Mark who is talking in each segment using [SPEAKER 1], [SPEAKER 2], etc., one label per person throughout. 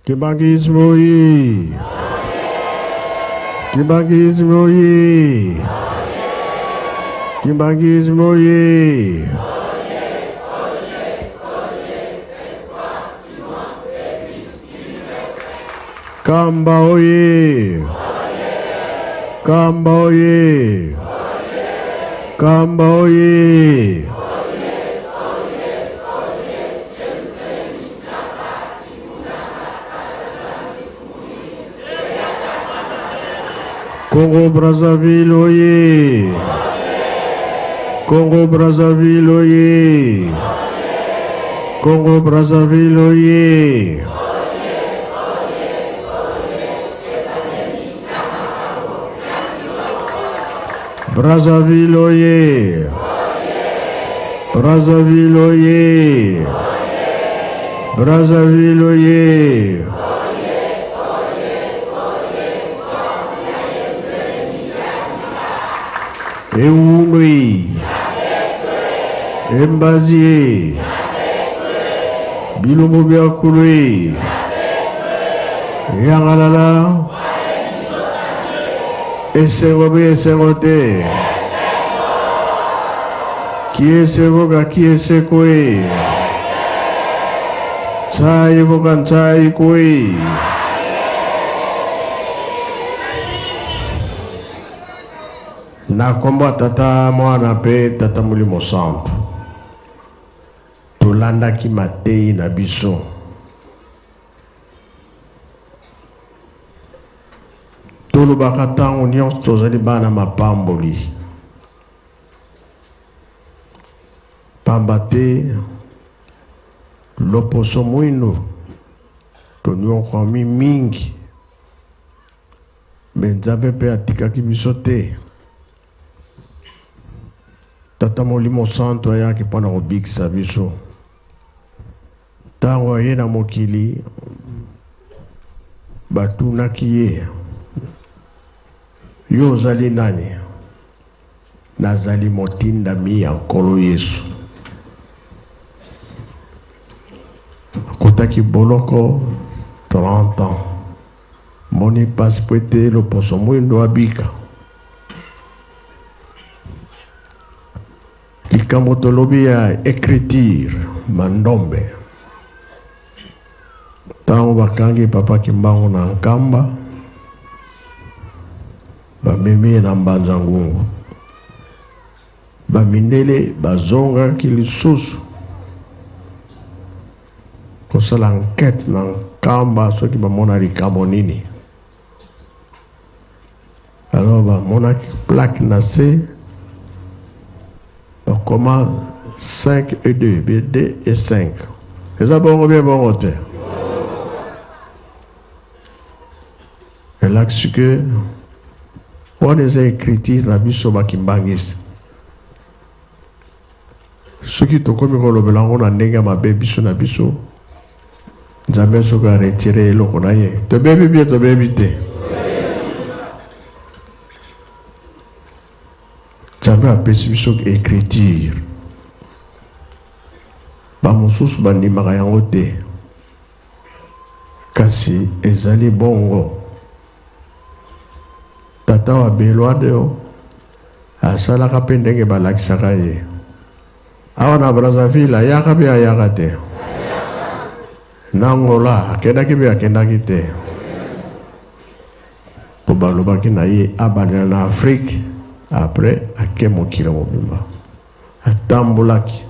[SPEAKER 1] Kimbanguisme oye! Kimbanguisme oye! Kimbanguisme oye! Kamba oye! Kamba oye! Kamba oye! Congo Brazzaville oye! Congo Brazzaville oye! Congo Brazzaville oye! Brazzaville oye! Brazzaville oye! Brazzaville oye! Ewunui! Embazie! Bilombo bya kulue! Yangalala! Esengo be esengo te! Kiese voka kiese kwe! Ntsai voka ntsai kwe! Na kombo ya Tata, Mwana mpe Tata Molimo Santu, tolandaki mateyi na biso. Tolobaka ntango nyonso tozali bana mapamboli, pamba te loposo mwindo tonyokwami mingi, me Nzambe mpe atikaki biso te. Tata Molimo Santu ayaki mpo na kobikisa biso. Ntango aye na mokili, batunaki ye, yo ozali nani? Nazali motindami ya Nkolo Yesu. Akotaki boloko 30 ans. Moni mpasi po ete loposo mwindo abika. Likambo tolobi ya écriture mandombe. Ntango bakangi Papa Kimbangu na Nkamba, bamemi ye na Mbanza Ngungu. Bamindele bazongaki lisusu kosala enquête na Nkamba soki bamona likambo nini. Alors bamonaki plaque na se bakoma 5 et 2, bien 2 et 5. Eza bongo bien bongo te. Elakisi ke wana eza écriture na biso bakimbangiste. Soki tokomi kolobela yango na ndenge ya mabe biso na biso, Nzambe soki aretire eloko na ye, tobebi bien tobebi te. Nzambe apesi biso écriture, bamosusu bandimaka yango te, kasi ezali bongo. Tata wa Belwade asalaka mpe ndenge balakisaka ye. Awa na Brazzaville ayaka mpe ayaka te. Na Angola akendaki mpe akendaki te. Po balobaki na ye abandela na Afrique, après ake mokili mobimba. Atambolaki.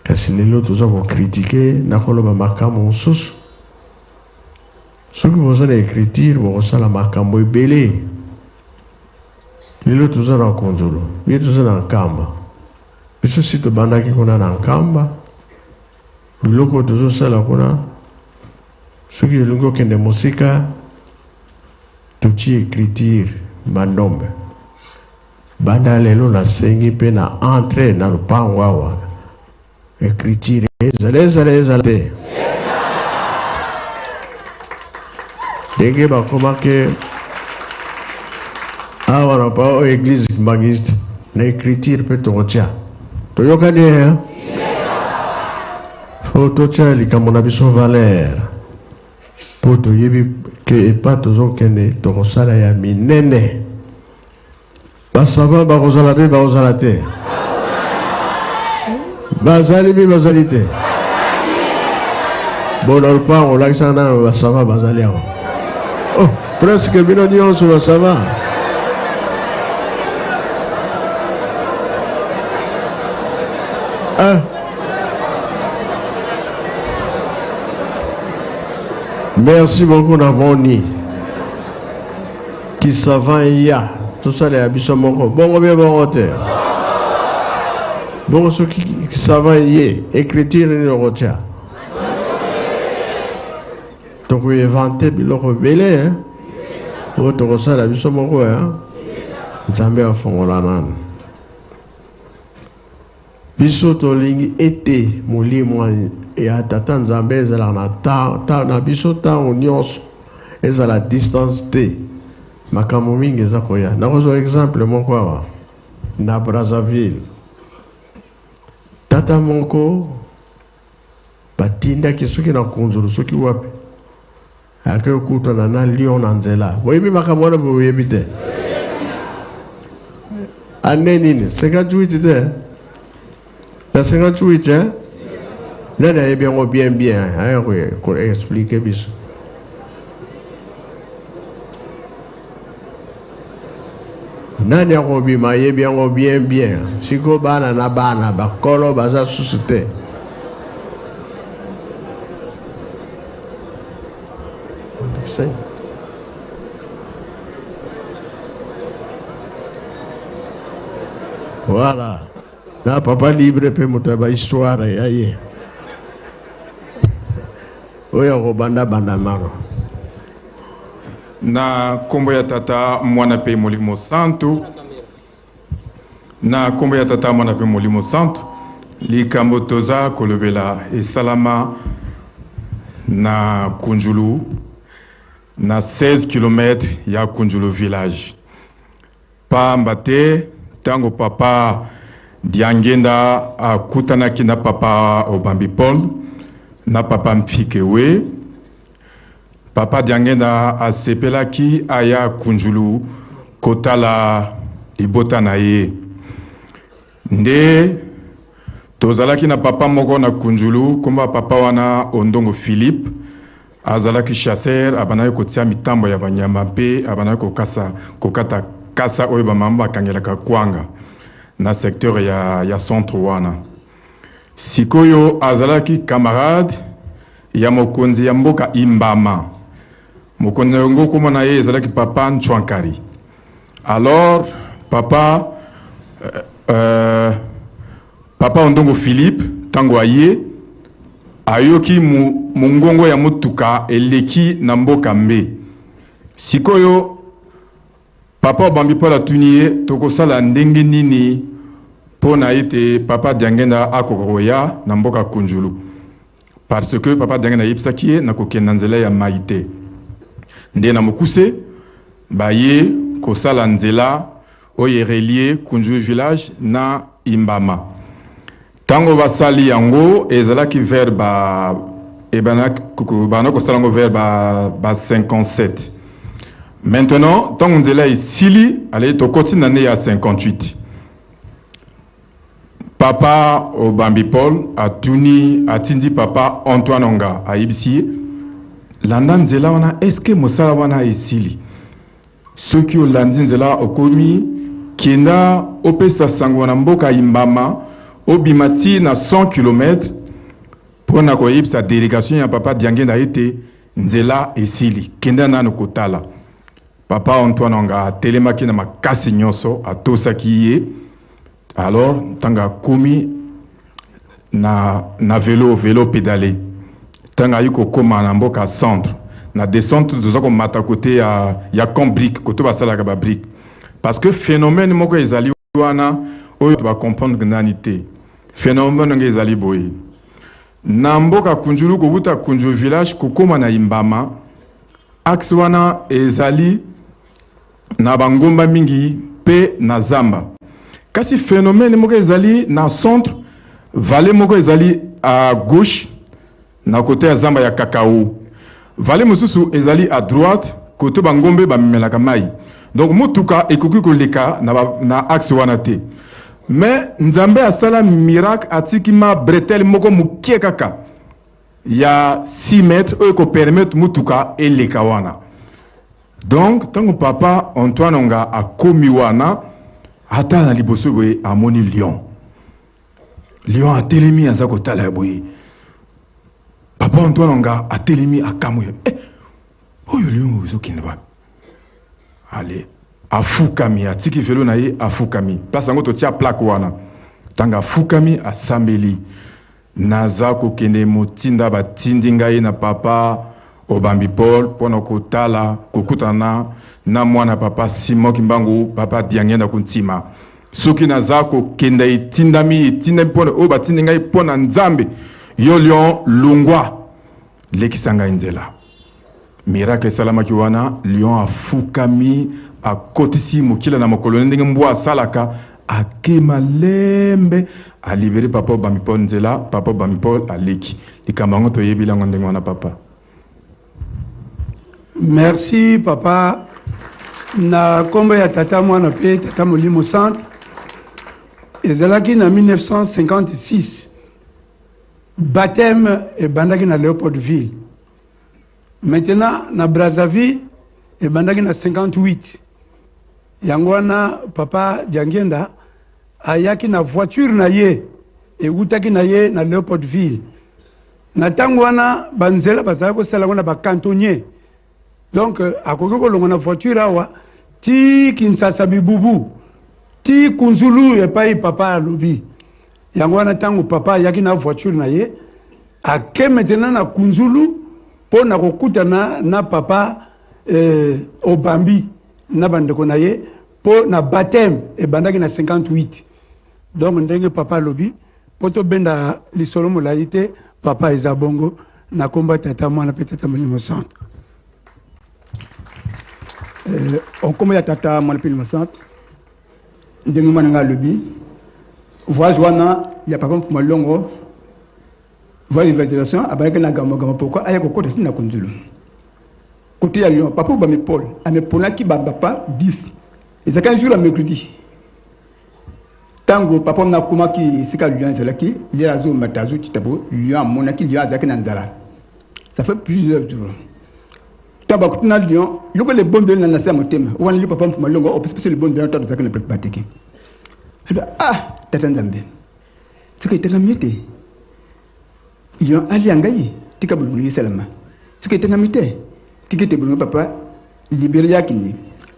[SPEAKER 1] Kasi lelo toza kokritike na koloba makambo mosusu. Soki boza na écriture bokosala makambo ebele. Lelo toza na Konzolo, ye toza na Nkamba. Biso si tobandaki kuna na Nkamba, biloko tozosala kuna, soki olingi okende mosika, totie écriture mandombe. Banda lelo nasengi mpe na entre na lopango awa écriture ezala ezala ezala te. Ndenge bakomaki awa na pa oyo église kimbangiste na écriture mpe tokotia. Toyokani ye? Faut totia likambo na biso valeur mpo toyebi ke epa tozokende tokosala ya minene. Ba savants bakozala mpe bakozala te? Bazali mpe bazali te? Bona lupango olakisaka nano ba savants bazali awa. Oh, presque bino nyonso ba savants. Ah. Merci beaucoup na moni. Ki savant eya tosala ya biso moko bongo bien bongo te bongo soki savant eye écriture nini okotia tokoinvente biloko ebele oyo tokosala biso moko ya nzambe afongola nanu Biso tolingi ete Molimo ya Tata Nzambe ezala na, ta, ta, na biso ntango nyonso, ezala distance te. Makambo mingi eza koya. Nakozwa exemple moko awa na Brazzaville. Tata moko batindaki soki na Kunzulu soki wapi, ayaki kokutana na lion na nzela. Boyebi makambo wana, boyebi te? Année nini? 58 te? Na 58 hein? Nani ayebi yango bien bien? Aya ko expliquer biso. Nani akobima ayebi yango bien bien? Siko bana na bana bakolo baza susu te. Voilà. Na papa libre pe moto ya ba histoire ya ye. Oyo akobanda banda nano.
[SPEAKER 2] Na nkombo ya Tata, Mwana mpe Molimo Santu. Na nkombo ya Tata, Mwana mpe Molimo Santu, likambo toza kolobela esalama na Kunjulu, na 16 km ya Kunjulu village. Pamba te tango papa Diangienda akutanaki na papa Obambi Paul na papa Mfikewe, papa Diangienda asepelaki aya Kunjulu kotala libota na ye. Nde tozalaki na papa moko na Kunjulu, kombo ya papa wana Ondongo Philippe. Azalaki chasseur, abandaki kotia mitambo ya banyama mpe abandaki kokasa, kokata kasa oyo ba mama bakangelaka kwanga na secteur ya, ya centre wana. Sikoyo azalaki camarade ya mokonzi ya mboka Imbama. Mokonzi yango kombo na ye ezalaki papa Nchwankari. Alors papa euh, euh, Papa Ondongo Philippe tango aye ayoki mongongo ya motuka eleki na mboka mbe. Sikoyo Papa Obambi Paul atuni ye tokosala ndenge nini mpo na ete Papa Diangenda akoka koya na mboka Kunjulu parce que Papa Diangenda ayebisaki ye nakokende na nzela ya mayi te. Nde na mokuse baye kosala nzela oyo e relier Kunjulu village na Imbama. Tango basali yango ezalaki vers ba ebandaki banda kosala yango vers ba, ba 57. Maintenant tango nzela esili, allez tokoti na annee ya 58. Papa Obambi Paul atuni atindi papa Antoine Onga ayebisi ye landa nzela wana est-ce que mosala wana esili? Soki olandi nzela okomi, kenda opesa sango na mboka Imbama, obima ti na 100 kilomètre mpo na koyebisa delegation ya papa Diangienda ete nzela esili. Kenda nanu kotala. Papa Antoine Wanga atelemaki na makasi nyonso, atosaki ye. Alors ntango akomi na, na velo, velo pedale, ntango ayi kokoma na mboka centre, na descente toza komata kote ya, ya camp brique, kote basalaka ba brique, parce que phénomène moko ezali wana oyo ba comprendre nani te. Phénomène yango ezali boye, na mboka Kunjulu, kowuta Kunjulu village kokoma na Imbama, axe wana ezali na ba ngomba mingi pe na zamba. Kasi phenomène moko ezali na centre, vallée moko ezali à gauche. na kote ya zamba ya cacao. Vallée mosusu ezali à droite kote ba ngombe bamemelaka mai. Donc motuka ekoki koleka na, ba, na axe wana te. Mais Nzambe asala miracle, atiki ma bretelle moko mokie kaka ya 6 mètres oyo ekopermettre motuka eleka wana. Donc ntango papa Antoine Onga akomi wana, ata na liboso boye amoni lion. Lion atelemi aza kotala ya boye. Papa Antoine Onga atelemi akamwi. Eh, oyo lion ezokende wapi? Ale afukami, atiki velo na ye, afukami. Place yango totia plaque wana. Ntango afukami asambeli, naza kokende motinda batindi ngai na papa Obambi Paul mpo na kotala kokutana na mwana papa Simon Kimbangu, papa Diangenda Kuntima. Soki naza kokenda etindami etindami mpo oyo batindi ngai mpo na Nzambe, yo lion longwa, lekisa ngai nzela. Miracle esalamaki wana, lion afukami, akotisi mokila na mokolo ndenge mbwa asalaka, ake malembe, alibere papa Obambi Paul nzela, papa Obambi Paul aleki. Likambo yango toyebi yango ndenge wana papa.
[SPEAKER 3] Merci papa. Na kombo ya tata mwana pe tata molimo centre, ezalaki na 1956 baptême ebandaki na Léopoldville. Maintenant na Brazzaville ebandaki na 58. Yango wana papa Diangienda ayaki na voiture na ye, ewutaki na ye na Léopoldville. Na ntango wana banzela bazalaki kosala yango na bacantonnier, donc akoki kolongwa na voiture awa ti Kinshasa bibubu ti Kunzulu epai papa alobi. Yango wana ntango papa ayaki na voiture na ye, ake maintenant na Kunzulu mpo na kokutana na papa Obambi na bandeko na ye mpo na baptême ebandaki na 58. Donc ndenge papa alobi, mpo tobenda lisolo molai te, papa eza bongo na komba tata mwana mpe tata molimo centre.
[SPEAKER 4] Okombo ya tata mwana mpe molimo centre, ndenge mwana ngai alobi, voyage wana ya papa Mfuma Longo, voyage d'évangélisation, abalaki na gamo gamo. Pourquoi aya kokota ti na Kunzulu kote ya Lyon? Papa Obami Paul ameponaki bapapa 10. Ezalaki un jour ya mercredi. Ntango papa nakomaki esika lion ezalaki, lion azomata, azokita bo lion amonaki lion azalaki na nzala, ça fait plusieurs jours. Ntango bakuti na lion loko lebondeli na nase ya motema wana, li papa Mfuma Longo opesi biso lebondeli wana, tozalaki na bateke. Ah, tata Nzambe, soki etangami ete lion alia ngai, tika bolingo esalama. Soki etangami te, tika ete bolingo papa libere yakende.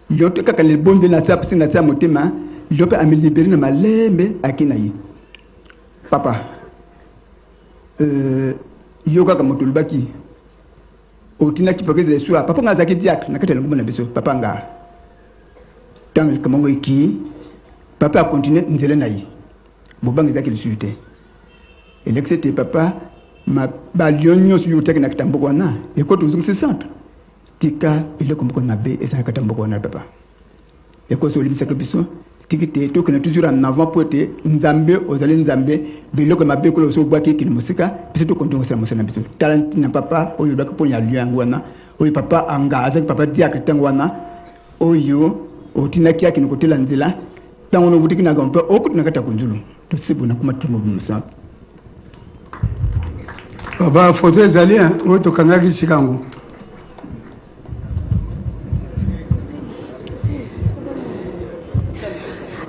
[SPEAKER 4] Lion te kaka lebondeli na se apesi na se ya motema, lion mpe amilibere na malembe, ake na ye. Papa, yo kaka moto olobaki otindaki papa ezala eswa. Papa nga azalaki diacre na kati ya lingomba na biso. Papa nga, ntango likambo yango ekii, papa akontinue nzela na ye, bobangi ezalaki lisusu te. Elakisi ete papa balion nyonso yo otiaki na kati ya mboka wana ekoti ozongisi centre. Tika eloko moko mabe eza na kati ya mboka wana. Papa ekosi olimbisaki biso, tiki te tokende toujours en avant, po ete Nzambe ozali Nzambe. Biloko mabe ekola biso obwaki ekende mosika, biso tokontinue kosala mosala na biso. Tala ntina papa oyo olobaki mpona ya lion yango wana, oyo papa anga azalaki papa diacre ntango wana, oyo otindaki akende kotela nzela, ntango wana obutaki na gambo mpe okuti na kati ya Kunzulu. Tosibo na kuma tongo bimisa.
[SPEAKER 3] Papa, foto ezali oyo tokangaki esika yango.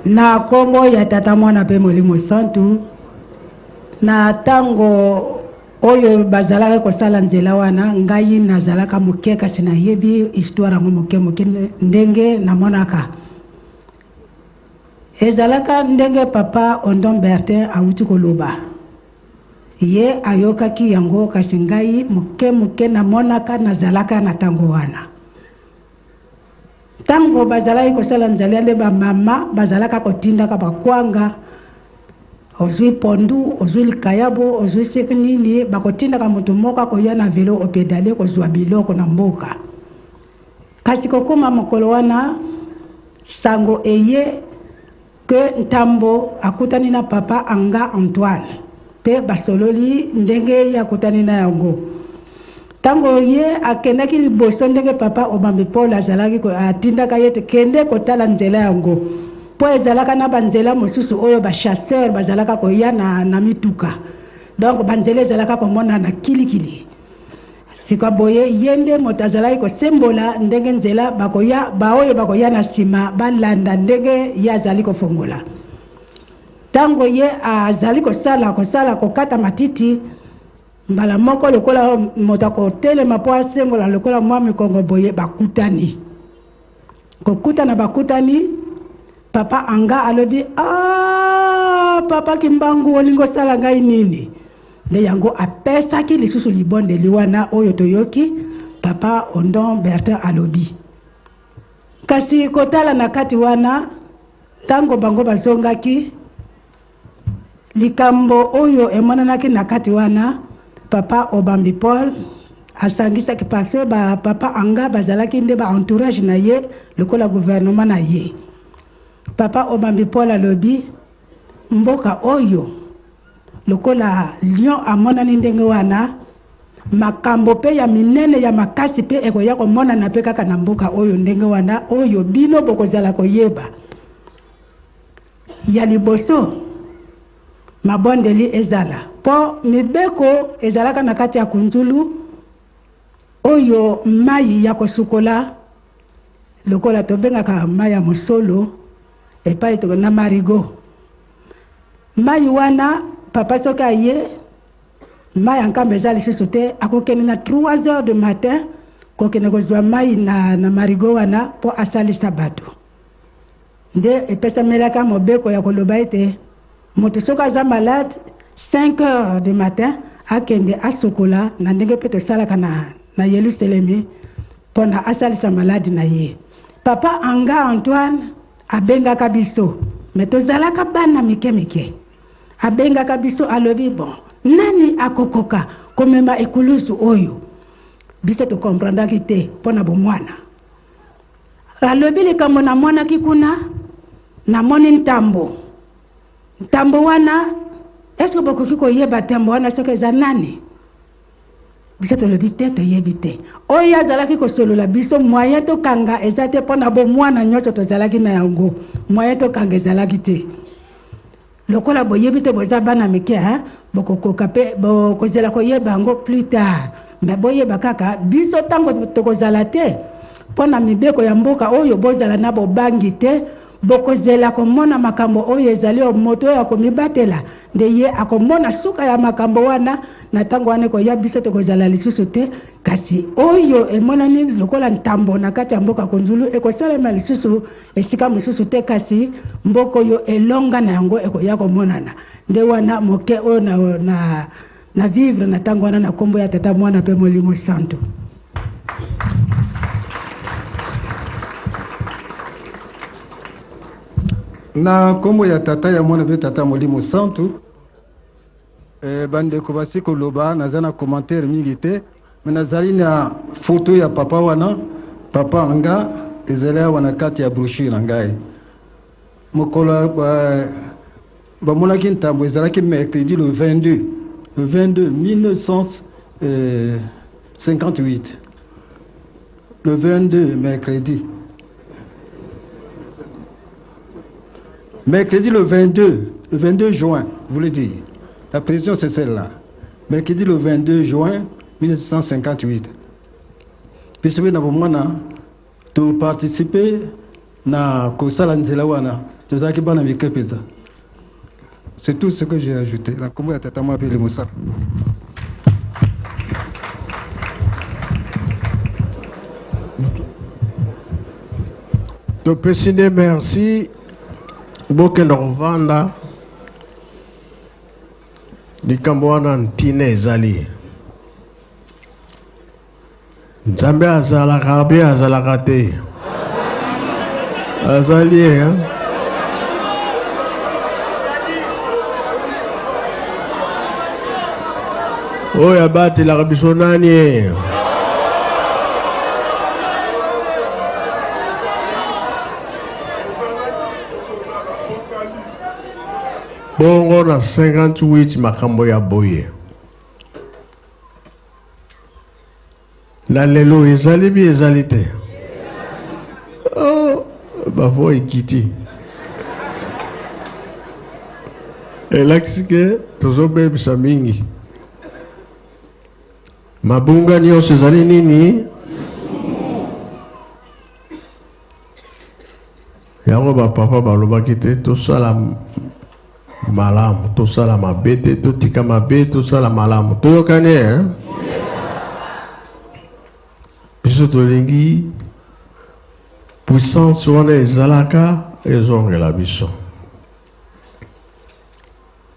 [SPEAKER 5] Na nkombo ya tata mwana mpe molimo santu, na ntango oyo bazalaka kosala nzela wana, ngai nazalaka moke, kasi nayebi histoire yango moke moke ndenge namonaka. Ezalaka ndenge papa Ondon Bertin awuti koloba. Ye ayokaki yango, kasi ngai moke moke namonaka, nazalaka na ntango wana. Ntango bazalaki kosala nzela nde bamama bazalaka kotindaka bakwanga, ozwi pondu, ozwi likayabo, ozwi soki nini, bakotindaka moto moko akoya na velo opedale kozwa biloko na mboka. Kasi kokoma mokolo wana, sango eye ke Ntambo akutani na papa Anga Antoine. Mpe basololi ndenge ye akutani na yango. Ntango ye akendaki liboso ndenge Papa Obambi Paul azalaki atindaka ye ete kende kotala nzela yango, mpo ezalaka na banzela mosusu oyo ba chasseurs bazalaka koya na, na mituka. Donc banzela ezalaka komonana kilikili. Sika boye ye nde moto azalaki kosembola ndenge nzela bakoya, baoyo bakoya na nsima balanda ndenge ye azali kofongola. Ntango ye azali kosala, kosala, kokata matiti, mbala moko lokola moto akotelema mpo asembola lokola mwa mikongo boye, bakutani. Kokutana bakutani, papa Anga alobi, Ah, papa Kimbangu, olingi osala ngai nini? Nde yango apesaki lisusu libondeli wana oyo toyoki papa Ondon Bertin alobi. Kasi kotala na kati wana, Ntango bango bazongaki, likambo oyo emonanaki na kati wana, Papa Obambi Paul asangisaki parce que ba Papa Anga bazalaki nde ba entourage na ye lokola gouvernement na ye. Papa Obambi Paul alobi mboka oyo lokola lion amonani ndenge wana, makambo pe ya minene ya makasi pe ekoya komonana pe kaka na mboka oyo ndenge wana, oyo bino bokozala koyeba. Ya liboso, mabondeli ezala, po mibeko ezalaka na kati ya kunzulu oyo mayi ya kosukola lokola tobengaka mayi ya mosolo epai na marigot. Mayi wana papa soki aye Mayi ya Nkamba eza lisusu te, akokende na 3 heures du matin kokende kozwa mayi na, na marigot wana mpo asalisa bato. Nde epesamelaka mobeko ya koloba ete moto soki aza malade 5 heures du matin akende asukola na ndenge mpe tosalaka na, na Yelusalemi mpo na asalisa maladi na ye. Papa Anga Antoine abengaka biso, me tozalaka bana mike mike. Abengaka biso alobi bon nani akokoka komema ekulusu oyo? Biso to comprendaki te mpo na bomwana. Alobi likambo namonaki kuna, namoni ntambo. Ntambo wana est-ce que bokoki koyeba ntambo wana soki eza nani? Biso tolobi te, toyebi te. Oyo azalaki kosolola biso moyen tokanga eza te mpo na bomwana nyonso tozalaki na yango, moyen tokanga ezalaki te. Lokola boyebi te boza bana mike hein, bokokoka pe bokozela koyeba yango plus tard. Mais boyeba kaka biso tango tokozala te mpo na mibeko ya mboka oyo bozala na bobangi te, bokozela komona makambo oyo ezali oyo moto oyo akomibatela nde ye akomona suka ya makambo wana na ntango wana ekoya biso tokozala lisusu te kasi oyo emonani lokola ntambo na kati ya mboka Kunzulu ekosalema lisusu Esika mosusu te, kasi mboka oyo elonga na yango ekoya komonana. Nde wana moke oyo na, na, na vivre na ntango wana na nkombo ya Tata, Mwana mpe Molimo Santu.
[SPEAKER 3] Na nkombo ya Tata, ya Mwana mpe Tata Molimo Santu. Eh, bandeko basi koloba, naza na commentaire mingi te, me nazali na foto ya papa wana, papa nga ezali awa na kati ya brochure na ngai. Mokolo bamonaki ntambo ezalaki mercredi le 22 le 22 1958 le 22 mercredi Mercredi le 22, le 22 juin, vous voulez dire. La précision, c'est celle-là. Mercredi le 22 juin 1958. Biso mpe na bomwana toparticipe na kosala nzela wana, tozalaki bana mike mpenza. C'est tout ce que j'ai ajouté. Na kombo ya tata mwa mpe mosala.
[SPEAKER 1] Topesi nde merci, bokenda kovanda. Likambo wana ntina ezali Nzambe azalaka be azalaka te? Azali hein? Oyo abatelaka biso nani ye? Bongo na 58 makambo ya boye na lelo ezali bi ezali te. Oh, bavo ekiti elakisi ke tozobebisa mingi. Mabunga nyonso ezali nini? Yango ba papa balobaki te tosala malamu, tosala mabe te, totika mabe, tosala malamu. Toyokani eh? Biso tolingi puissance wana ezalaka ezongela biso.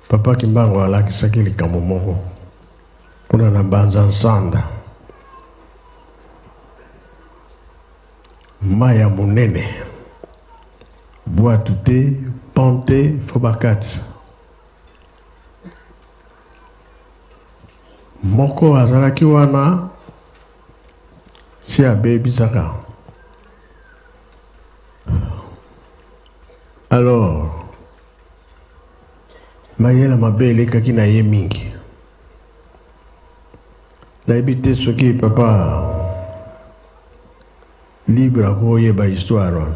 [SPEAKER 1] Papa Kimbangu alakisaki likambo moko kuna na Mbanza Nsanda. Mai ya monene, bwatu te, pont te, fo bakatisa. Moko azalaki wana si abebisaka. Alors mayele mabe elekaki na ye mingi. Nayebi te soki papa libre akoyeba histoire wana.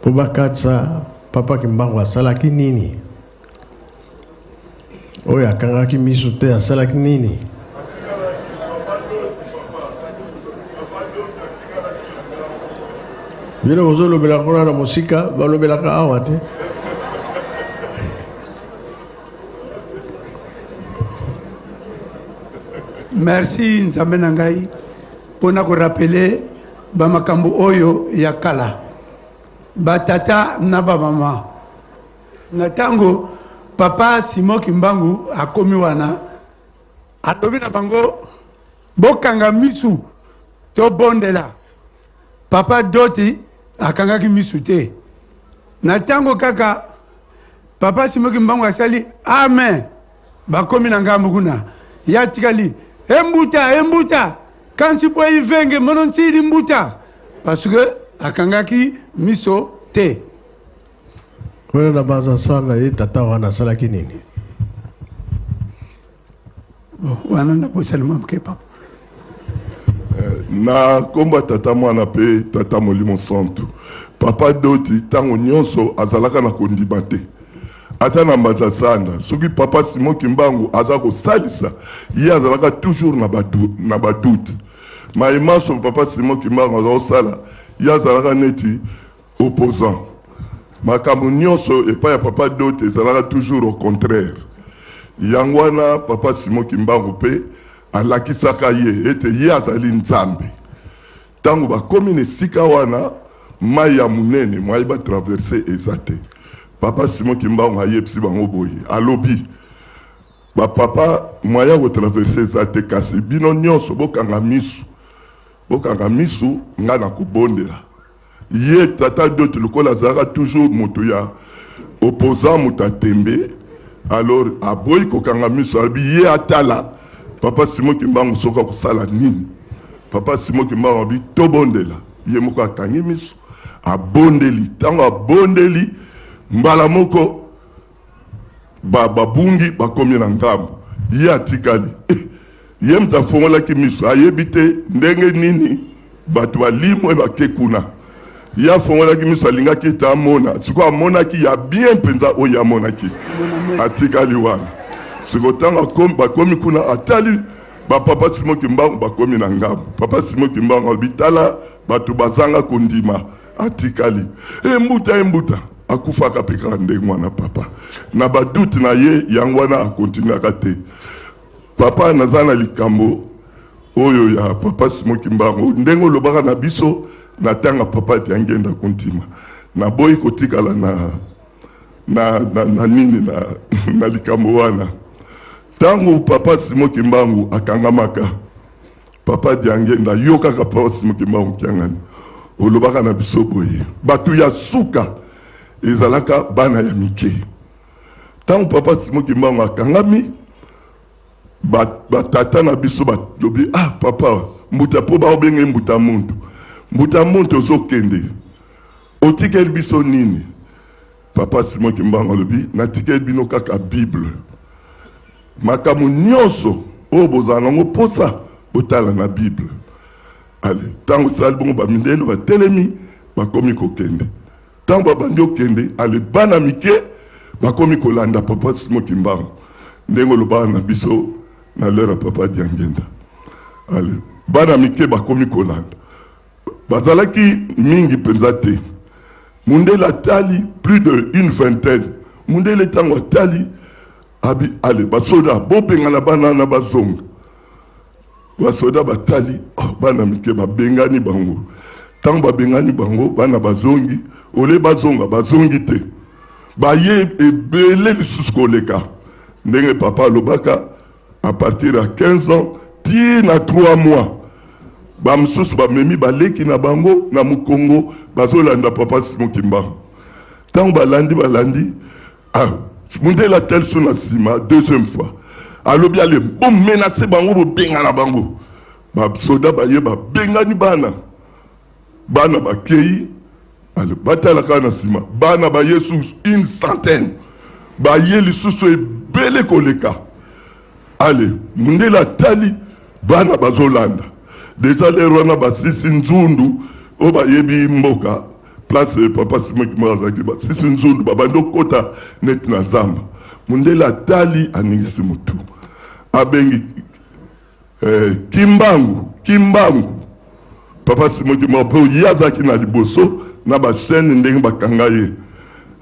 [SPEAKER 1] Po bakatisa papa Kimbangu asalaki nini? Oyo akangaki miso te asalaki nini? Bino bozolobela kuna na mosika, balobelaka awa te.
[SPEAKER 3] Merci Nzambe na ngai mpo na korapele bamakambo oyo ya kala, batata na bamama. Na tango papa Simon Kimbangu akomi wana, alobi na bango bokanga misu tobondela. Papa Doti akangaki misu te. Na tango kaka papa Simon Kimbangu asali amen, bakomi na ngambo kuna, ye atikali embuta embuta kansi po ivenge mono nsili mbuta, parce que akangaki miso te.
[SPEAKER 1] Kuna na baza sala ye tata wana asalaki nini?
[SPEAKER 3] Bon, wana nabosani mwa moke papa.
[SPEAKER 6] Na nkombo ya Tata, Mwana mpe Tata Molimo Santu. Papa Doti ntango nyonso azalaka na kondima te, ata na Mbanza Sanda, soki Papa Simon Kimbangu aza kosalisa ye, azalaka toujours na ba na ba doute. Maye manso Papa Simon Kimbangu aza kosala, ye azalaka neti opposant. Makambo nyonso epai ya Papa Doti ezalaka toujours au contraire. Yango wana Papa Simon Kimbangu mpe alakisaka ye ete ye azali Nzambe. Tango bakomi na esika wana, mayi ya monene moyen ba traverser eza te. Papa Simon Kimbangu ayebisi bango boye, alobi, Ba papa, moyen ya ko traverser eza te, kasi bino nionso bokanga misu, bokanga misu, ngai nakobondela. Ye tata Dot lokola azalaka toujours moto ya opposant, moto ya tembe, alors aboyi kokanga miso, alobi ye atala papa Simon Kimbangu soki akosala nini. Papa Simon Kimbangu alobi tobondela, ye moko akangi miso abondeli. Tango abondeli mbala moko Ba babungi bakomi na ngambo, ye atikali. Eh, ye moto afongolaki miso, ayebi te ndenge nini bato balimwe bake kuna. Ye afongolaki miso, alingaki ete amona. Sikoyo amonaki ya bien mpenza oyo amonaki, atikali wana. Sikoyo ntango bakomi kuna, atali ba papa Simon Kimbangu bakomi na ngambo. Papa Simon Kimbangu alobi, tala bato bazanga kondima. Atikali e mbuta e mbuta akufaka pe kaka ndenge wana papa na ba doute na ye yango wana a continuaka te papa naza na likambo oyo ya papa Simon Kimbangu ndenge olobaka na biso na tanga papa Diangienda Kuntima naboyi kotikala na na, na, na nini na, na likambo wana tango papa Simon Kimbangu akangamaka Papa Diangenda yo kaka papa Simon Kimbangu Kiangani olobaka na biso boye batu ya suka ezalaka bana ya mike tango papa Simon Kimbangu akangami ba, ba tata na biso balobi ah papa Mbuta mpo baobenge Mbuta Muntu. Mbuta Muntu ozokende, otikeli biso nini? Papa Simon Kimbangu alobi, natikeli bino kaka Bible. Makambo nyonso oyo bozala nango mposa, botala na Bible. Ale, ntango esali bongo, bamindele batelemi, bakomi kokende. Ntango babandi kokende, ale bana mike bakomi kolanda Papa Simon Kimbangu, ndenge olobaka na biso na l'heure ya Papa Diangienda. Ale, bana mike bakomi kolanda. Bazalaki mingi mpenza te. Mundele atali plus de une vingtaine. Mundele ntango atali abi ale basoda bobengana bana wana bazonga. Basoda batali oh, bana mike babengani bango. Ntango babengani bango bana bazongi, ole bazonga bazongi te, baye ebele lisusu koleka ndenge papa alobaka à partir ya 15 ans ti na 3 mois. Ba mosusu bamemi baleki na bango na mokongo bazolanda Papa Simon Kimbangu. Ntango balandi balandi, ah, mundele atali so na nsima deuxième fois alobi ale bomenase bango bobengana bango. Basoda baye babengani bana, bana bakei ale batala kaka na nsima bana baye sous une centaine baye lisusu ebele koleka. Ale mundele atali bana bazolanda deja lero wana basisi nzundu oyo bayebi mboka place Papa Simon Kimbangu azalaki, basisi nzundu babandi okota neti na zamba. Mundele atali aningisi mutu abengi Kimbangu, Kimbangu. Papa Simon Kimbangu mpo ye azalaki na liboso na ba chaîne ndenge bakanga ye,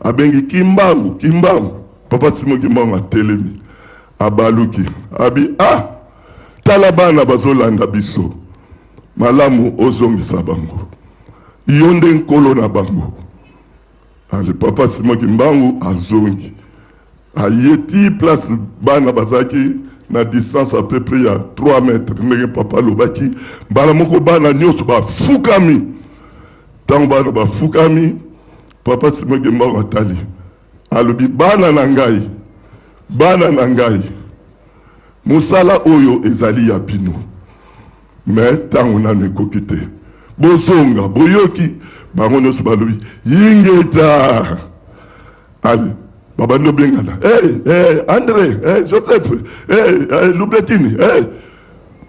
[SPEAKER 6] abengi Kimbangu, Kimbangu. Papa Simon Kimbangu atelemi abaluki abi ah, tala bana bazolanda biso, malamu ozongisa bango, yo nde nkolo na bango. Ale Papa Simon Kimbangu azongi aye ti place bana bazalaki na distance à peu près ya 3 mètres, ndenge papa alobaki. Mbala moko bana nyonso bafukami. Ntango bana bafukami, Papa Simon Kimbangu atali alobi, bana na ngai, bana na ngai, mosala oyo ezali ya bino, me ntango nano ekoki te, bozonga. Boyoki bango nyonso balobi yingeta. Ale babandi obengana, hey, hey, Andre, hey, Joseph, hey, hey, Lubletini, hey.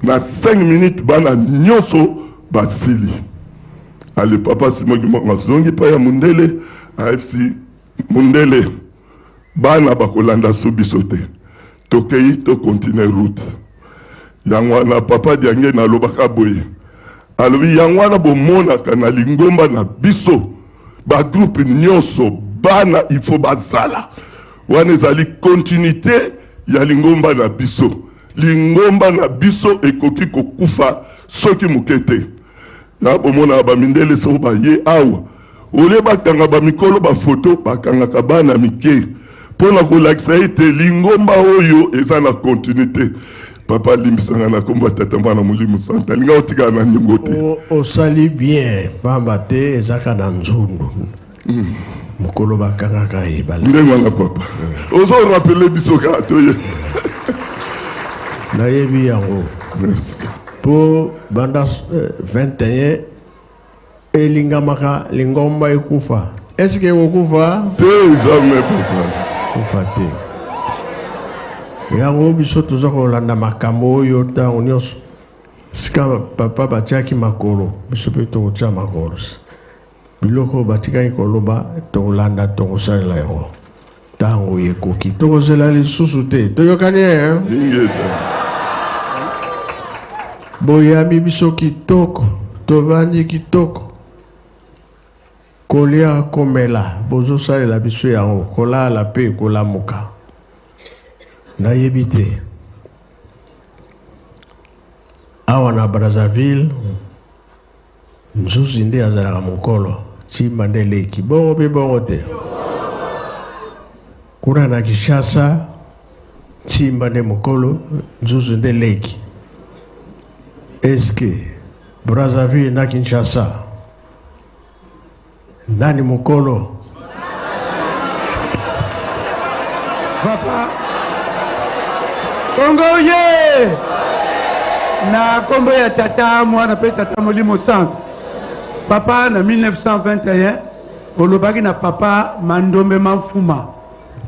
[SPEAKER 6] Na 5 minutes bana nyonso basili. Ale Papa Simon Kimbangu azongi pa ya mundele, ayebisi mundele bana bakolanda so biso te, tokei to continue route. Yango wana Papa Diangienda alobaka boye, alobi yango wana bomonaka na lingomba na biso ba groupe nyonso bana il faut bazala wana, ezali continuité ya lingomba na biso. Lingomba na biso ekoki kokufa soki moke te. Na bomonaka ba mindele soko baye awa, olie bakanga ba mikolo ba foto, bakangaka bana mike mpo na kolakisa ete lingomba oyo eza na continuité. Papa alimbisanga na kombo ya Tata Mwana Molimo Santu, alinga otikala na ndongo te.
[SPEAKER 1] Osali bien, pamba te ezaka na nzundu mokolo bakangaka ye bala.
[SPEAKER 6] Ndenge wana papa ozo rappeler biso kaka toye.
[SPEAKER 1] Nayebi yango.
[SPEAKER 6] Merci.
[SPEAKER 1] Po banda 21 elingamaka lingomba ekufa. Est-ce que ekokufa?
[SPEAKER 6] Te, jamais papa.
[SPEAKER 1] Kufa te. Yango biso toza kolanda makambo oyo ntango nyonso. Sika papa batiaki makolo, biso mpe tokotia makolo. Biloko batikaki koloba, tokolanda, tokosalela yango. Ntango ekoki, tokozela lisusu te. Toyokani, eh? Boyambi biso kitoko, tovandi kitoko. Kolia komela, bozosalela biso yango, kolala pe kolamuka. Nayebi te. Awa na Brazzaville, nzuzi nde azalaka mokolo, Tsimba nde leki. Bongo pe bongo te. Kuna na Kinshasa, Tsimba nde mokolo, nzuzi nde leki. Est-ce que Brazzaville na Kinshasa, nani mokolo?
[SPEAKER 3] Papa Kongo ye! Na kombo ya Tata, Mwana pe Tata Molimo Santu. Papa na 1921 olobaki na Papa Mandombe Manfuma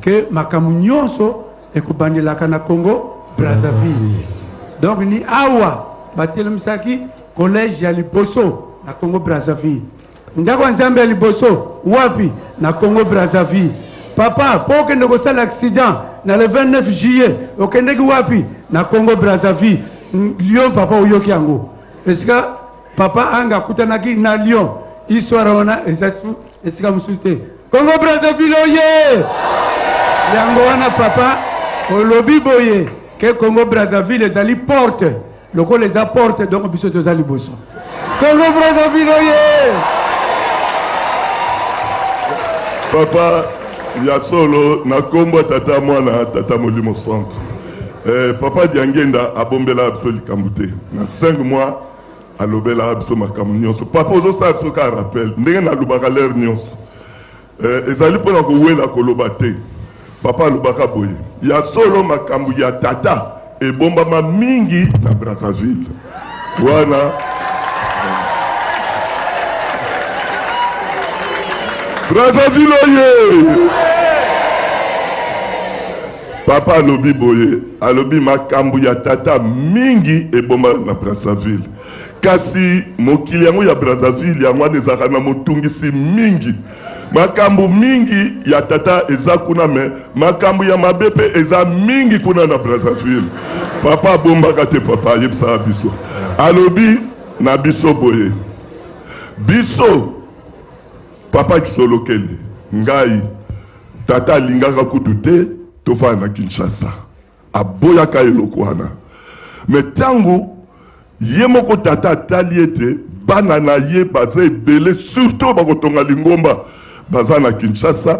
[SPEAKER 3] ke makambo nyonso ekobandelaka na Congo Brazzaville. Donc ni awa batelemisaki collège ya liboso na Congo Brazzaville. Ndako ya Nzambe ya liboso wapi? Na Congo Brazzaville. Papa, po okende kosala accident na le 29 juillet, okendeki wapi? Na Congo Brazzaville. Lyon papa oyoki yango. Esika papa Anga akutanaki na Lyon. Histoire wana eza su esika mosusu te. Congo Brazzaville oye! Yango wana papa olobi boye ke Congo Brazzaville ezali porte. Lokola eza porte donc biso toza liboso. Congo Brazzaville oye!
[SPEAKER 6] Papa ya solo na kombo tata mwana tata molimo santu. Eh, papa Diangenda abombela biso likambo te. Na 5 mois alobelaka biso makambo nyonso. Papa ozosala biso kaka rappel ndenge nalobaka l'heure nyonso. Eh, ezali mpo na kowela koloba te. Papa alobaka boye, ya solo makambo ya tata ebombama mingi na Brazzaville wana. Brazzaville oye! Papa alobi boye, alobi makambo ya tata mingi ebombama na Brazzaville. Kasi mokili yango ya Brazzaville yango wana ezalaka na motungisi mingi. Makambo mingi ya tata eza kuna me makambo ya mabe pe eza mingi kuna na Brazzaville. Papa abombaka te, papa ayebisaka biso. Alobi na biso boye, biso papa Kisolokele, ngai tata alingaka kutu te tofanda na Kinshasa. Aboyaka eloko wana. Mais tango ye moko tata atali ete bana na ye baza ebele surtout bakotonga lingomba baza na Kinshasa,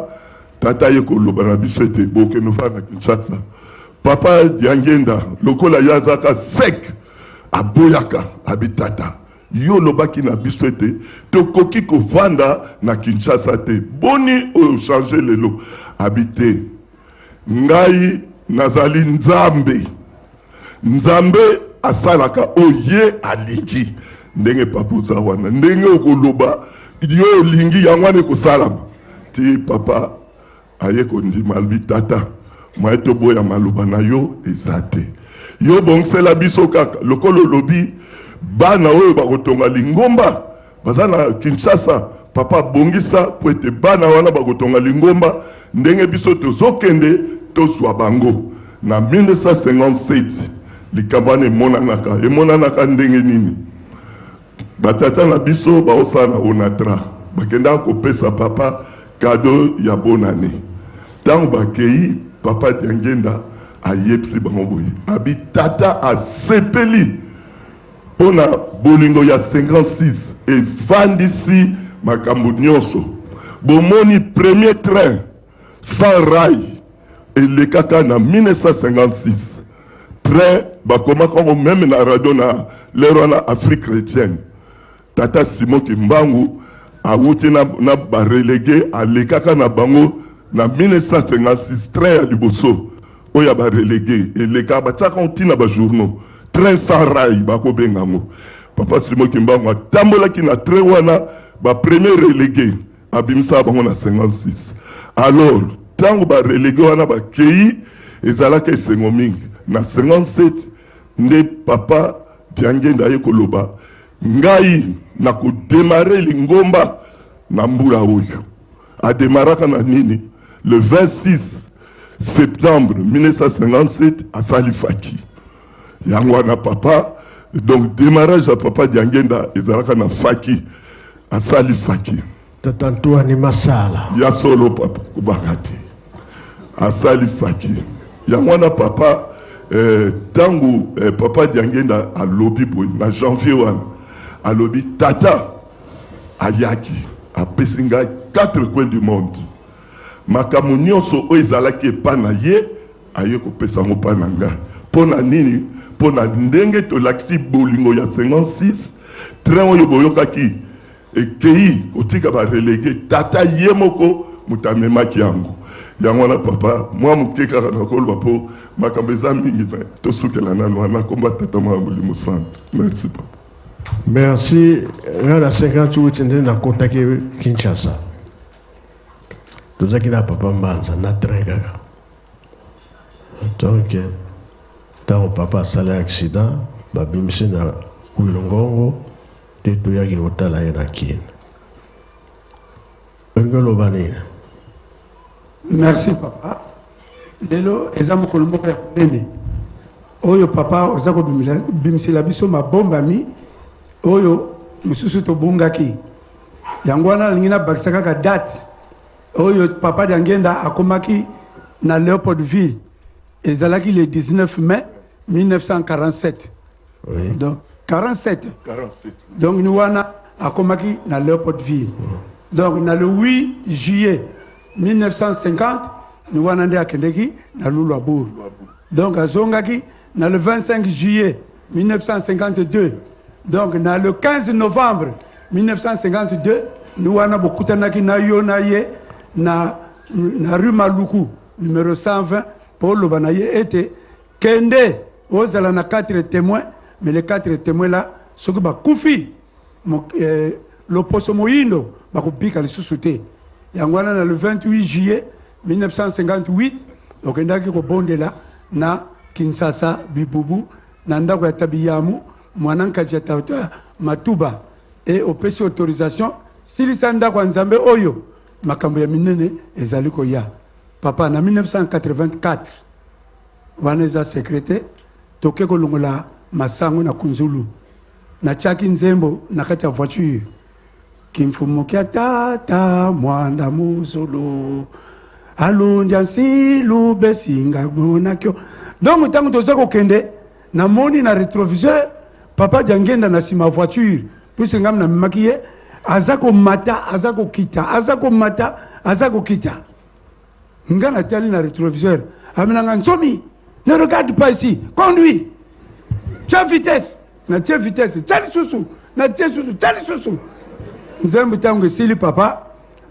[SPEAKER 6] tata aye koloba na biso ete bokende ofanda na Kinshasa. Papa Diangienda lokola ye azalaka sec aboyaka, abi tata yo olobaki na biso ete tokoki kovanda na Kinshasa te, boni oyo changer lelo? Abi te. Ngai nazali Nzambe. Nzambe asalaka oyo ye alingi. Ndenge papa oza wana, ndenge okoloba yo olingi yango wana ekosalama. Ti papa aye kondima, alobi tata, moyen toboya maloba na yo eza te. Yo bongisela biso kaka lokola olobi bana oyo bakotonga lingomba Baza na Kinshasa papa bongisa po ete bana wana bakotonga lingomba ndenge biso tozokende tozua bango na 1957 likambo wana emonanaka emonanaka ndenge nini ba tata na biso baosala na Onatra bakendaka kopesa papa cadeau ya bonne annee tango bakeyi papa Diangienda ayebisi bango boye abi tata asepeli Mpo na bolingo ya 56 evandisi makambo nionso. Bomoni premier train sans rail elekaka na 1956. Train bakomaka yango meme na radio na l'heure wana Afrique chretienne. Tata Simon Kimbangu awuti na, na ba relegues alekaka na bango na 1956 train ya liboso oyo ya ba relegues elekaka batiaka yango ti na ba journaux train sans rail bakobenga yango. Papa Simon Kimbangu atambolaki na train wana ba premier relegues abimisaka bango na 56. Alors tango ba relegues wana bakeyi ezalaka esengo mingi na 57 nde papa Diangenda aye koloba Ngai na ko demarrer lingomba na mbula oyo. A demarraka na nini? Le 26 septembre 1957 asali faki. Yango wana papa, donc demarrage ya papa Diangenda ezalaka na faki. Asali faki.
[SPEAKER 1] Tata Ntuani Masala.
[SPEAKER 6] Ya solo papa, kobanga te. Asali faki. Yango wana papa eh, tango eh, papa Diangenda alobi boye na janvier wana alobi tata ayaki apesi ngai quatre coins du monde makambo nyonso oyo ezalaki epa na ye aye kopesa yango mpa na ngai mpo na nini mpo na ndenge tolakisi bolingo ya 56 train oyo boyokaki Ekeyi kotika ba relegue tata ye moko moto amemaki yango. Yango wana papa, mwa moke kaka nakoloba mpo makambo eza mingi, me tosukela nanu wana. Komba Tata, Mwana, Molimo Santo. Merci papa.
[SPEAKER 1] Merci. Nga na 58 nde nakotaki Kinshasa. Tozalaki na papa Mbanza na train kaka. Donc ntango papa asali accident, babimisi na Kwilu-Ngongo, nde toyaki kotala ye na Kin. Olingi oloba nini?
[SPEAKER 3] Merci papa. Lelo eza mokolo moko ya monene oyo papa oza kobimisela biso mabombami oyo mosusu tobungaki. Yango wana nalingi nabakisa kaka date oyo papa Diangienda akomaki na Leopoldville. Ezalaki le 19 mai 1947.
[SPEAKER 1] Oui.
[SPEAKER 3] Donc 47.
[SPEAKER 6] 47.
[SPEAKER 3] Donc ni wana akomaki na Leopoldville. Donc na le 8 juillet 1950 ni wana nde akendeki na Luluabourg. Donc azongaki na le 25 juillet 1952. Donc na le 15 novembre 1952 ni wana bokutanaki na yo na ye na rue Maluku numéro 120 po oloba na ye ete kende ozala na 4 témoins, mais les 4 témoins là soki bakufi loposo moyindo bakobika lisusu te. Yango wana na le 28 juillet 1958 okendaki kobondela na Kinshasa Bibubu na ndako ya Tabiyamu mwana nkaji ya tata Matuba, e opesi autorisation silisa ndako ya Nzambe oyo makambo ya minene ezali koya. Papa, na 1984 wana eza secret te, toke kolongola masango na Kunzulu, natiaki nzembo na kati ya voiture Kimfumu kia tata mwanda muzulu alundia nsilu besinga monakio. Donc ntango toza kokende, namoni na retroviseur papa Diangienda na nsima voiture, puisque ngai namemaki ye, aza komata aza kokita, aza komata aza kokita. Nga natali na retroviseur, amenanga nsomi, ne regarde pas ici, conduis, tia vitesse. Natie vitesse, tia lisusu, natie lisusu, tia lisusu. Nzembo ntango esili, papa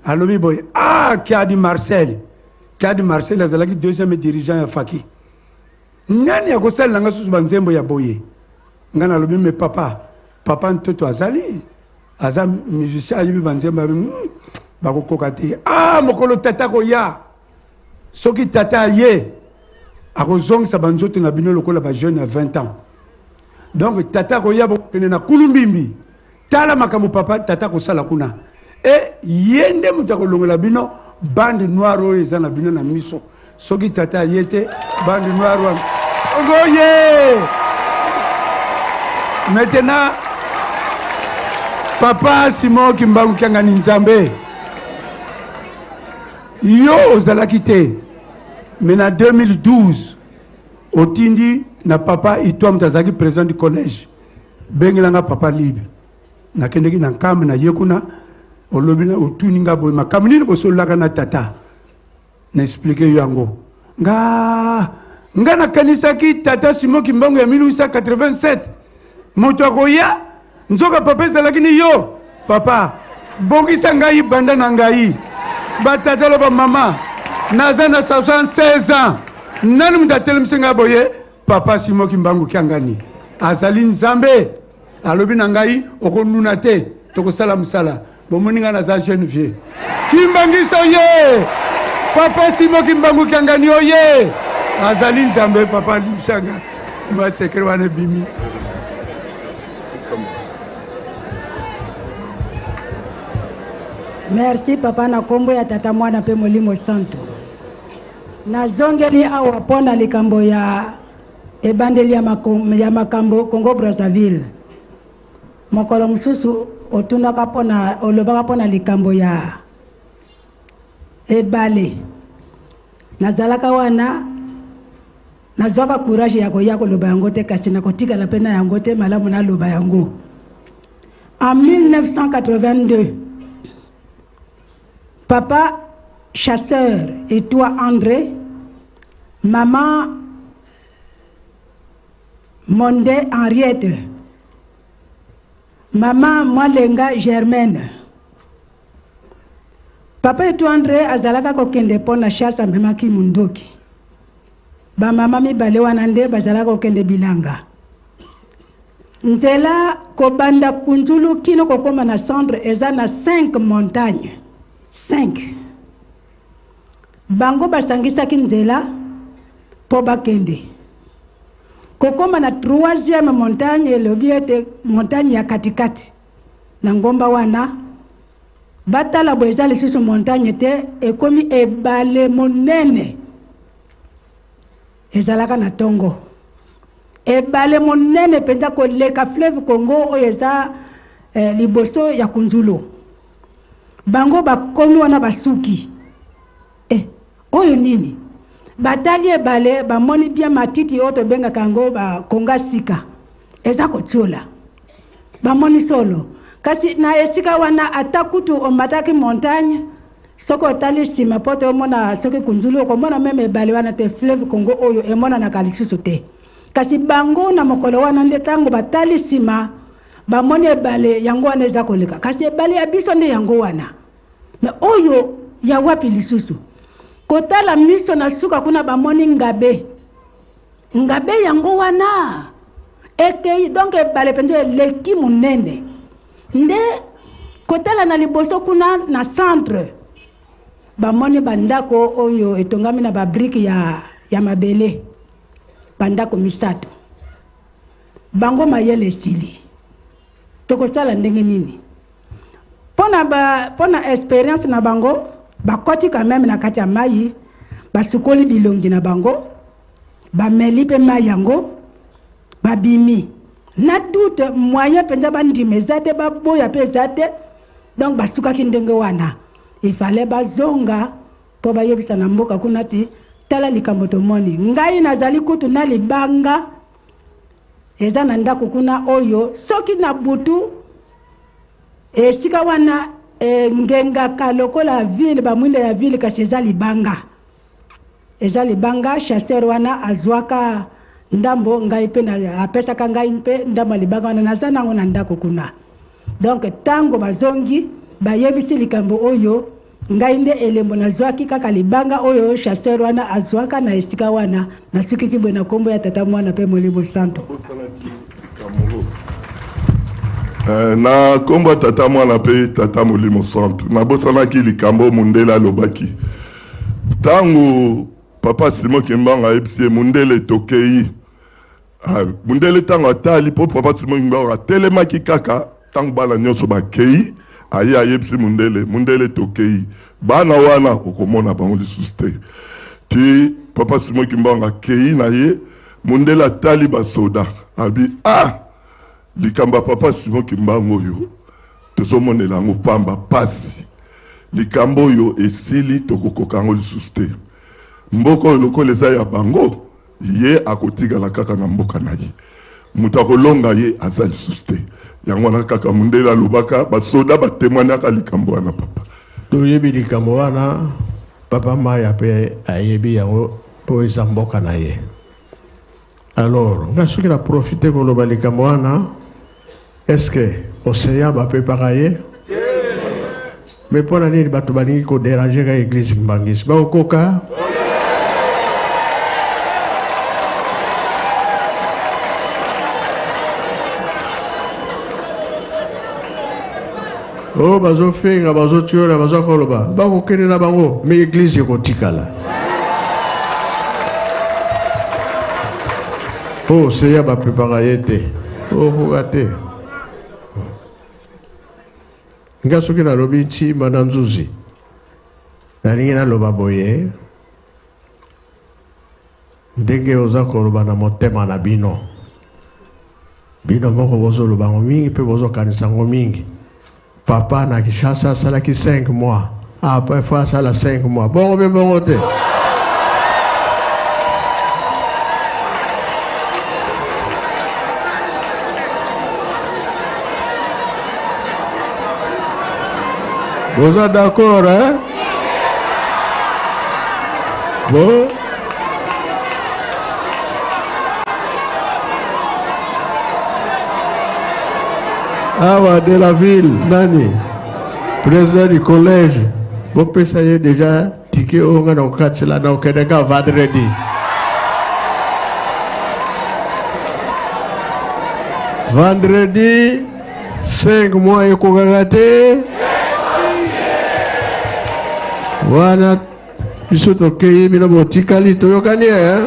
[SPEAKER 3] alobi boye, ah, Kiadi Marcel. Kiadi Marcel azalaki deuxième dirigeant ya Faki. Nani akosalela nga susu banzembo ya boye? Nga nalobi, me papa, papa Ntoto azali, aza musicien, ayebi banzembo ya bakokoka te. Ah, mokolo tata koya, soki tata aye akozongisa banzoto na bino lokola ba jeune ya 20 ans. Donc tata akoya, bokende na Kulumbimbi, tala makambo papa tata kosala kuna, e ye nde moto akolongola bino bande noire oyo eza na bino na miso. Soki tata aye te, bande noire wana ogoye. Maintenant papa Simon Kimbangu Kiangani, Nzambe yo ozalaki te, mais na 2012 otindi na papa Itwa, moto azalaki président du collège, bengelanga papa libre. Nakendeki na nkambi na ye kuna, olobi na otuni nga boye, makambo nini bosololaka na tata? Na explike yo yango. Nga nakanisaki tata Simon Kimbangu ya 1887 moto akoya, nzoka papa ezalaki ni yo. Papa, bongisa ngai banda na ngai batata loba mama, naza na 76 ans, nani moto atelemisi ngai boye? Papa Simon Kimbangu Kiangani azali Nzambe. Alobi na ngai okonuna te, tokosala mosala. Bomoni ngai naza jeune vieux. Kimbanguiste oye! Papa Simon Kimbangu Kiangani oye! Azali Nzambe. Papa limbisa nga, ba secret wana ebimi.
[SPEAKER 5] Merci papa, na kombo ya Tata, Mwana mpe Molimo Santo. Nazongeli awa mpo na likambo ya ebandeli ya makambo Congo Brazzaville. Mokolo mosusu otunaka mpona, olobaka mpona likambo ya ebale. Nazalaka wana, nazwaka courage ya koya koloba yango te, kasi nakotikala mpe na yango te, malamu naloba yango. En 1982, papa Chasseur et toi André, maman Monde Henriette, maman Mwalenga Germaine, Papa Etu Andre azalaka kokende mpo na chasse, amemaki munduki. Ba mama mibale wana nde bazalaka kokende bilanga. Nzela kobanda Kunzulu kino kokoma na centre eza na 5 montagnes. 5. Bango basangisaki nzela mpo bakende. Kokoma na troisième montagne, elobi ete montagne ya katikati na ngomba wana, batala boye eza lisusu montagne te, ekomi ebale monene ezalaka na tongo. Ebale monene mpenza koleka fleuve Congo oyo eza liboso ya Kunzulu. Bango bakomi wana basuki. Oyo nini? Batali ebale, bamoni bien matiti oyo tobengaka yango ba konga sika eza kotiola. Bamoni solo. Kasi na esika wana ata kutu omataki montagne, soki otali nsima po te omona soki Kunzulu, okomona meme ebale wana te, fleuve Congo oyo emonanaka lisusu te. Kasi bango na mokolo wana nde tango batali nsima, bamoni ebale yango wana eza koleka. Kasi ebale ya biso nde yango wana. Me oyo ya wapi lisusu? Kotala miso na suka kuna bamoni ngabe. Ngabe yango wana ekei, donc ebale mpenza eleki monene. Nde kotala na liboso kuna na centre bamoni bandako oyo etongami na babrike ya mabele, bandako misato. Bango mayele esili, tokosala ndenge nini? Pona experience na bango, bakoti quand même na kati ya mayi, basukoli bilongi na bango, bameli pe mayi yango, babimi. Na doute, moyen mpenza bandima eza te, baboya pe eza te. Donc basukaki ndenge wana. Il fallait bazonga po bayebisa na mboka kuna ti tala likambo tomoni. Ngai nazali kutu na libanga eza na ndako kuna oyo soki na butu esika wana engengaka lokola ville, ba mwinda ya ville, kasi eza libanga. Eza libanga, chasseur wana azwaka ndambo, ngai pe na, apesaka ngai mpe ndambo ya libanga wana, naza nango na ndako kuna. Donc tango bazongi bayebisi likambo oyo, ngai nde elembo nazwaki kaka libanga oyo chasseur wana azwaka na esika wana. Nasukisi boye na kombo ya Tata, Mwana pe Molimo Santo.
[SPEAKER 6] Na kombo ya Tata, Mwana pe Tata Molimo Santo, nabosanaki likambo mundele alobaki. Tango Papa Simon Kimbangu ayebisi ye mundele tokei. Mundele tango atali po Papa Simon Kimbangu atelemaki kaka tango bana nyonso bakei, aye ayebisi mundele, mundele tokei. Bana wana okomona bango lisusu te. Ti Papa Simon Kimbangu akei na ye, mundele atali basoda, abi likambo ya Papa Simon Kimbangu oyo tozomonela yango pamba pasi. Likambo oyo esili tokokoka yango lisusu te. Mboka oyo lokola eza ya bango, ye akotikala kaka na mboka na ye. Moto akolonga ye aza lisusu te. Yango wana kaka mundele alobaka, basoda batémoignaka likambo wana papa.
[SPEAKER 1] Toyebi likambo wana, Papa Maya pe ayebi yango po eza mboka na ye. Alors, nga soki na profiter koloba likambo wana, est-ce que océan bapepaka ye? Mais pona nini bato balingi ko déranger ka église Kimbanguiste? Bakokoka? Oh, bazofinga, bazotiola, bazokoloba, bakokende na bango, mais église ekotikala. Oh, seya bapepaka ye te, okoka te. Nga soki nalobi ntima na nzuzi, nalingi naloba boye, ndenge oza koloba na motema na bino, bino moko bozoloba yango mingi mpe bozokanisa yango mingi. Papa na Kinshasa asalaki 5 mois, après fois asala 5 mois, bongo mpe bongo te. Boza d'accord, hein? Bon. Awa de la ville, nani? Président du collège. Bopesa ye deja ticket oyo nga nakokatisela nakokende ka vendredi. Vendredi 5 mois ekokaka te wana biso tokei bino botikali toyokani eh?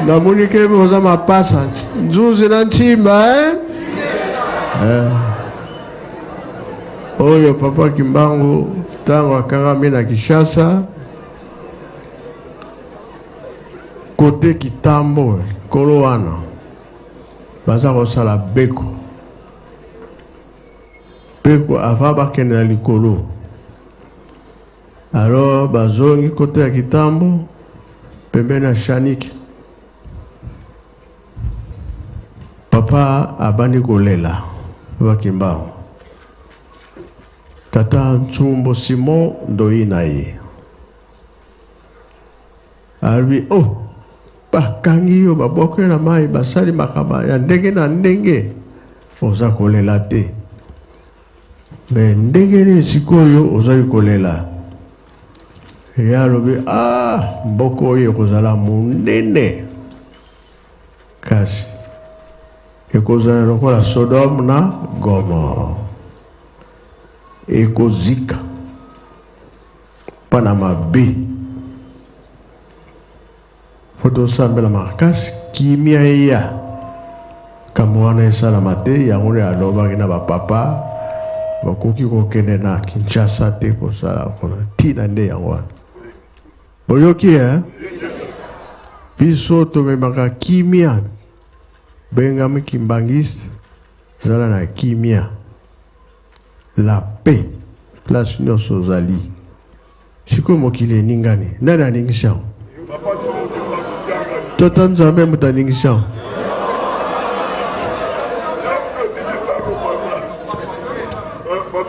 [SPEAKER 1] Namoni ke boza mapasa nzuzi na ntimba eh? Eh. Oyo papa Kimbangu ntango akangami na Kinshasa kote Kitambo kolo wana baza kosala beko beko avant bakende na likolo alors bazongi kote ya Kitambo pembeni ya Shanike Papa abandi kolela papa Kimbangu. Tata Ntsumbo Simon ndoyi na ye. Alobi oh bakangi yo babwaki yo na mai basali makambo ya ndenge na ndenge oza kolela te. Me ndenge nini sikoyo ozali kolela? Ye alobi ah mboka oyo ekozala monene. Kasi ekozala lokola Sodome na Gomore, ekozika mpo na mabe. Mpo tosambela makasi kimia eya. Likambo wana esalama te, yango nde alobaki na bapapa bakoki kokende na Kinshasa te kosala kuna. Ntina nde yango wana. Boyoki eh? Biso tomemaka kimia. Bengami kimbangiste, zala na kimia. La paix place nyonso ozali. Sikoyo mokili eningani. Nani aningisi yango? Tata Nzambe moto aningisi yango.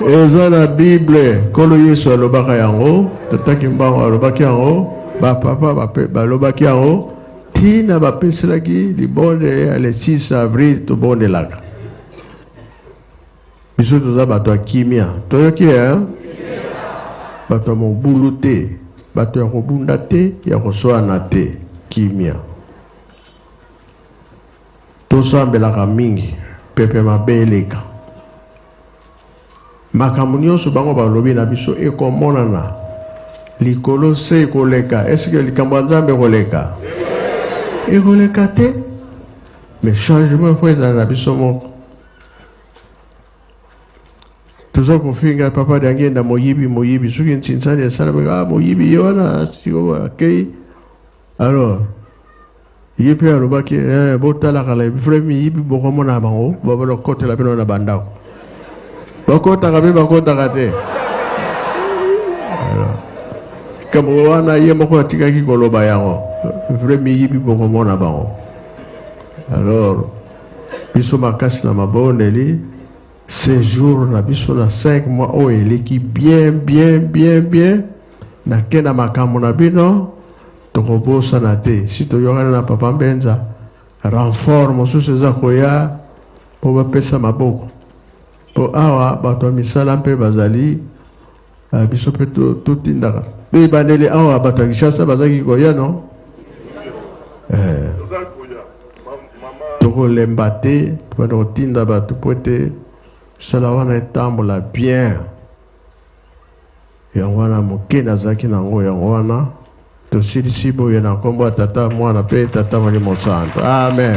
[SPEAKER 1] Eza na Bible, Nkolo Yesu alobaka yango, Tata Kimbangu alobaki yango, ba papa bape balobaki yango, tina bapeselaki libonde ya le 6 avril tobondelaka. Biso toza bato ya kimia, toyoki eh? Bato ya mobulu te, bato ya kobunda te, ya koswana te, kimia. Tosambelaka mingi pepe mabe eleka. Makambo nyonso bango balobi na biso ekomonana likolo se ekoleka. Eske likambo ya Nzambe ekoleka? Ekoleka te. Mais changement faut ezala na biso moko. Toza kofinga papa Diangienda moyibi moyibi, soki nsinsani esalami ah moyibi ye wana sikoyo akei alors ye mpe alobaki eh, botalaka la vrai miyibi bokomona bango babala kokotela bino na bandako bakotaka mpe bakotaka te likambo wana ye moko atikaki koloba yango vrai miyibi bokomona bango alors biso makasi na mabondeli Sejour na biso na 5 mois oyo eleki bien bien bien bien nake na makambo na bino tokobosana te si toyokani na papa Mbenza renfort mosusu eza koya mpo bapesa maboko mpo awa bato ya misala mpe bazali eh, biso mpe totindaka mpe ebandeli awa bato ya Kinshasa bazalaki koya no eh. Tokolemba te tobanda kotinda bato mpo ete mosala wana etambola bien. Yango wana moke nazalaki na yango, yango wana tosilisi boye na nkombo ya Tata, Mwana mpe Tata Molimo Santo. Amen.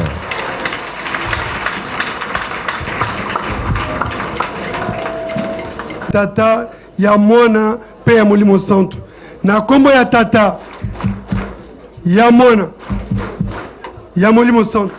[SPEAKER 3] Tata ya Mwana mpe ya Molimo Santu. Na nkombo ya Tata, ya Mwana, ya Molimo Santu.